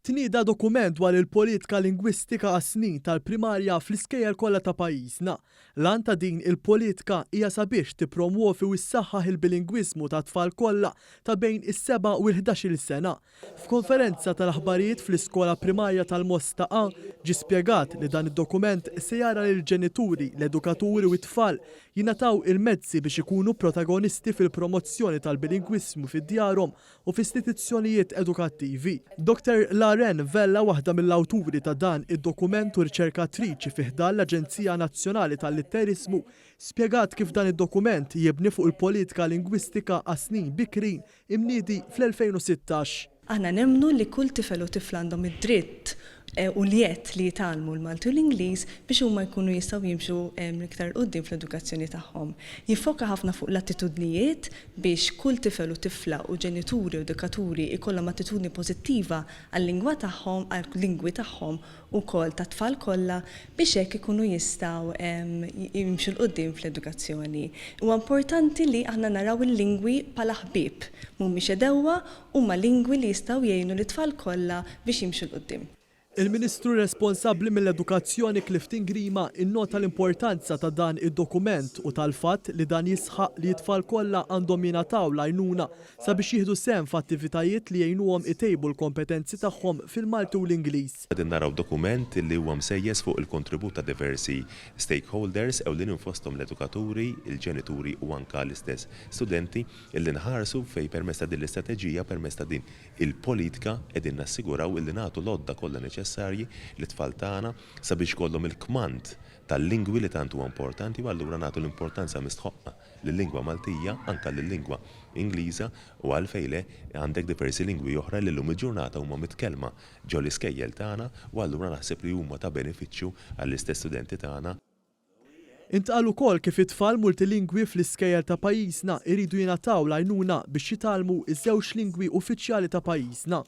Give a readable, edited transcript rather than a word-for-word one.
Tnieda dokument dwar il-politika lingwistika għas-snin tal-primarja fl-iskejjel kollha ta' pajjiżna. L-għan ta' din il-politika hija sabiex tippromwovi u ssaħħaħ il-bilingwiżmu tat-tfal kollha ta' bejn is-seba' u l-ħdax-il sena. F'konferenza tal-aħbarijiet fl-iskola primarja tal-Mosta A ġie spjegat li dan id-dokument se jara lill-ġenituri, l-edukaturi u t-tfal jingħataw il-mezzi biex ikunu protagonisti fil-promozzjoni tal-bilingwiżmu fi djarhom u f'istituzzjonijiet edukattivi. Dottor Laren Vella, waħda mill-awturi ta' dan id-dokument u riċerkatriċi fi ħdan l-Aġenzija Nazzjonali tal-Litteriżmu, spjegat kif dan id-dokument jibni fuq il-politika lingwistika għas-snin bikrin imniedi fl-2016. Aħna nemmnu li kull tifel u tifla għandhom id-dritt u l-jedd li jitgħallmu l-Malti u l-Ingliż biex huma jkunu jistgħu jimxu iktar 'il quddiem fl-edukazzjoni tagħhom. Jiffoka ħafna fuq l-attitudnijiet biex kull tifel u tifla u ġenituri u edukaturi jkollhom attitudni pożittiva għal-lingwa tagħhom, għal-lingwi tagħhom ukoll tat-tfal kollha biex hekk ikunu jistgħu jimxu 'l quddiem fl-edukazzjoni. Huwa importanti li aħna naraw il-lingwi bħala ħbieb, mhumiex għedewwa Huma lingwi li jistgħu jgħinu lit-tfal kollha biex jimxu 'l quddiem. Il-Ministru responsabbli mill-Edukazzjoni Clifton Grima innota l-importanza ta' dan id-dokument u tal-fatt li dan jisħaq li t-tfal kollha għandhom jingħataw l-għajnuna sabiex jieħdu sehem f'attivitajiet li jgħinuhom itejbu l-kompetenzi tagħhom fil-Malti u l-Ingliż. Qegħdin naraw dokument li huwa msejjes fuq il-kontribut ta' diversi stakeholders ewlenin fosthom l-edukaturi, il-ġenituri u anke l-istess studenti. Illi nħarsu fejn permezz ta' din l-istrateġija, permezz ta' din il-politika qegħdin nassiguraw illi nagħtu l-għodda kollha neċessarji lit-tfal tagħna sabiex ikollhom il-kmand tal-lingwi li tant huwa importanti u allura nagħtu l-importanza mistħoqqa lil-lingwa Maltija, anke lil-lingwa Ingliża u għalfejn le għandek diversi lingwi oħra li llum il-ġurnata huma mitkellma ġol-iskejjel tagħna u allura naħseb li huma ta' benefiċċju għall-istess studenti tagħna. Intqal ukoll kif it-tfal multilingwi fl-iskejjel ta' pajjiżna jridu jingħataw l-għajnuna biex jitgħallmu ż-żewġ lingwi uffiċjali ta' pajjiżna.